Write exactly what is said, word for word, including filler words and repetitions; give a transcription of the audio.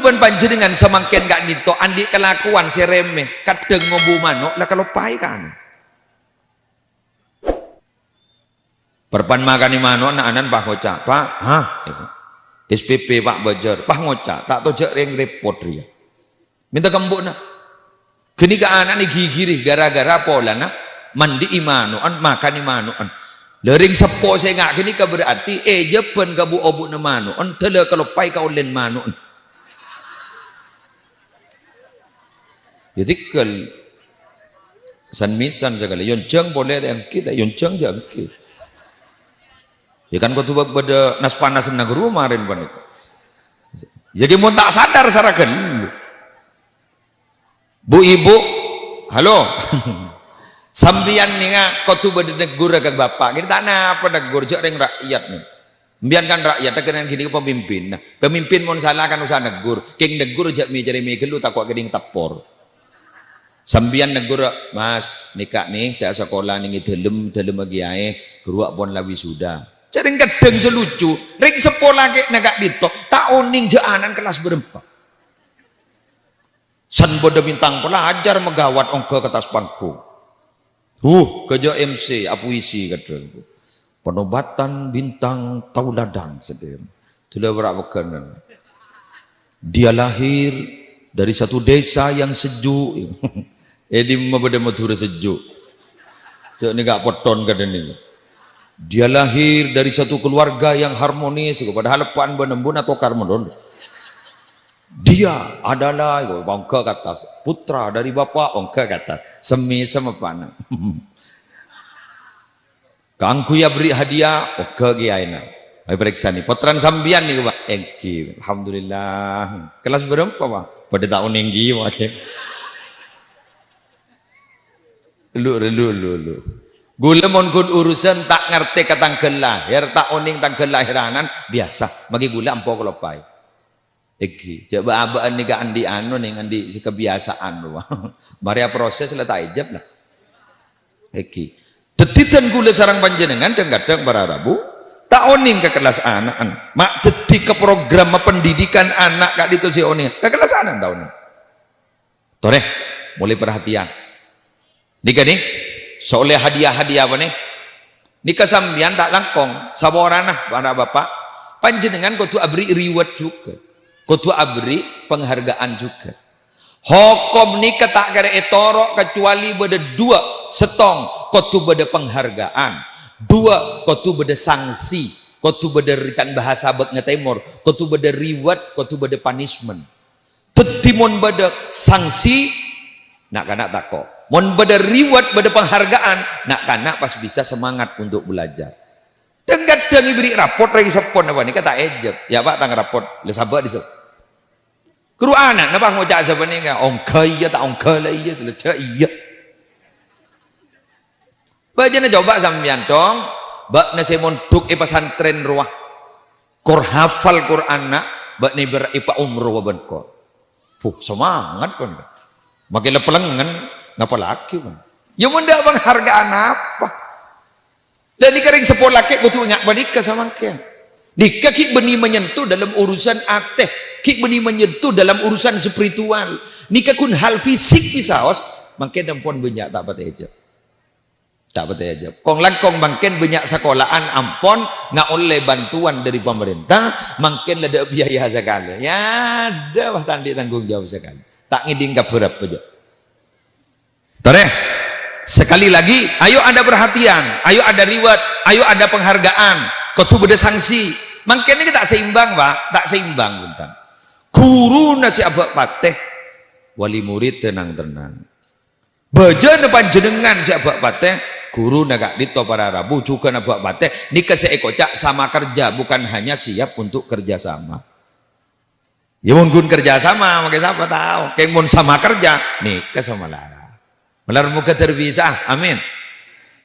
Bân panjhennengngan samangkèn ka'dinto andi' kalakowan sè remeh, kadhâng ngobu mano' la kaloppaè kan. Perpan makanè mano' na'-ana'na pas ngoca', "Pa', ha?" S P P, Pak Bajar, pas ngoca', "Ta' tojjhâ' rèng rèpot rèya." Mènta ka embu'na. Ghânèka ana'na èghighiri gara-gara polana mandi'i mano'an, makanè mano'an. Lha rèng seppo sè nga' ghânèka berarti èjhâbhân ka bu-obu'na mano'an, dâlâ kaloppaè kaollèna mano'an. Ya tikel. San-mèsan sakalè. Yonjhâng polè ta' èngghi, ta' yonjhâng jhâ' èngghi. Ya kan kodhu bâ-, bâdâ nas-panasanna ghâruwa marèn panèka. Ya ghi mon ta' sadar sara ghâllu. Bu, Ibu, halo. Sampèyan nèka kodhu bâdâ neggur ka Bapa'. Ghini ta' napa neggur, jhâ' rèng rakyat nè. Sampèyan kan rakyat, kennengngan ghini pemimpin. Nah, pemimpin mon sala kan osa neggur. Kèng neggur jhâ' mè-, carè mè ghâllu tako' kèdhing teppor. Sampèyan neggur, "Mas, nèka nè sè asakola nèng è dâlem, dâlemma kèyaè, ghâruwa pon la wisuda." Jhâ' rèng kadhâng sè lucu, rèng seppo lakèna ka'dinto, ta' onèng jhâ' ana'na kellas bârâmpa. San bâdâ bintang pelajar maghâbây ongghâ ka attas panggung. Huh, ghâjâ M C, apuisi kadhâng. Penobatan bintang tauladan, sadhâjâ. Dulâ wara' pegghânan. Dia lahir dari satu desa yang sejuk. È dimma bâdâ Madhurâ sejuk. Jhâ' nèka petton kadhâng nèka. Dia lahir dari satu keluarga yang harmonis, padahal eppa'na bân embu'na atokar mon. Dia adalah, ongghâ ka attas, putra dari Bapa', ongghâ ka attas. Semmè-, semmè eppa'na. Kaangghuy aberri' hadiah, ongghâ kèyaèna. Ayo parèksanè, pottrana sampèyan nèko, Pak. Èngghi, alhamdulillah. Kellas bârâmpa, Pak? Padâ ta' onèng kèya, Pak. Lu, lu, lu, lu. Ghulâ mon ghun urusan ta' ngartè ka tangghâl lahir, ta' onèng tangghâl lahir ana'na, biyasa. Maghi ghulâ ampo kaloppaè. Èngghi, jhâ' bâ'-abâ'ân nèka andi' anu, nèng andi' sè kabiyasaan, rowa. Marèya proses la ta' èjhâb, la. Èngghi. Dhâddhi, dân ghulâ sareng panjhennengngan dhâng-kadhâng para rabu, ta' onèng ka kellas ana'na. Ma' dhâddhi ka program pendidikan ana' ka'dinto sè onèng. Ka kellas ana'na ta' onèng. Torè, molaè parhatèyan. Nèka nè, sè ollè hadiah-hadiah apa nè? Nèka sampèyan ta' langkong, saporana, para bapa'. Panjhennengngan kodhu aberri' reward jhughân. Kodhu aberri' penghargaan jhughân. Hokom nèka ta' kèra ètoro' kacuali bâdâ duwâ', sèttong, kodhu bâdâ penghargaan. Duwâ', kodhu bâdâ sanksi. Kodhu bâdâ, rètan bahasa bâkna tèmor, kodhu bâdâ reward, kodhu bâdâ punishment. Dhâddhi, mon bâdâ sanksi, na'-kana' tako'. Mon bâdâ reward, bâdâ penghargaan, na'-kana' pas bisa semangat untuk belajar. Dhâng-kadhâng èberri' rapot rèng seppona panèka ta' èjhâb. "Ya, Pak, tang rapot." "La sabâ' dhisè'." Ghuru ana'na pas ngoca' sapanèka, "Ongghâ iyâ, ta' ongghâ la iyâ, la jhâ' iyâ." Bâjâna coba sampèyan, Cong. Bâ'na sè mondhuk è pasantrèn rowa. Kor hafal Qur'anna, bâ'na èbâr-, èpaumroh bân kor. Puh, semangat, kan. Makin lepelengen, ngapa lagi, kan? Ya, mon dâ' penghargaan apa? Lah, nèka rèng seppo lakè' kodhu enga' panèka samangkèn. Nèka ghi' bânnè menyentuh dalam urusan atè, ghi' bânnè menyentuh dalam urusan spiritual. Nèka ghun hal fisik bisaos, mangkèn ampon bânnya' ta' patè èjhâb. Ta' patè èjhâb. Kong-langkong mangkèn bânnya' sakola'an ampon ngaollè bantuan dâri pamarènta, mangkèn la dâ' biaya sakalè. Ya, dâ' wah ta' andi' tanggung jawab sakalè. Ta' ngèdhing kabhâr apa jâ'. Torè, sekali lagi, ayo ada perhatian, ayo ada reward, ayo ada penghargaan. Kodhu bâdâ sanksi. Mangkèn nèka ta' seimbang, Pak. Ta' seimbang, bhunten. Ghuruna sè abâ' patè, wali murid tenang-tenang. Bâjâna panjhennengngan sè abâ' patè, ghuruna ka'dinto para rabu jhughân abâ' patè, nèka sè èkoca' sama kerja, bukan hanya siap untuk kerja sama. Ya, mon ghun kerja sama, mangkèn sapa tao? Kèng mon sama kerja, nèka sè malarat. Malar moghâ tarbisah. Amin.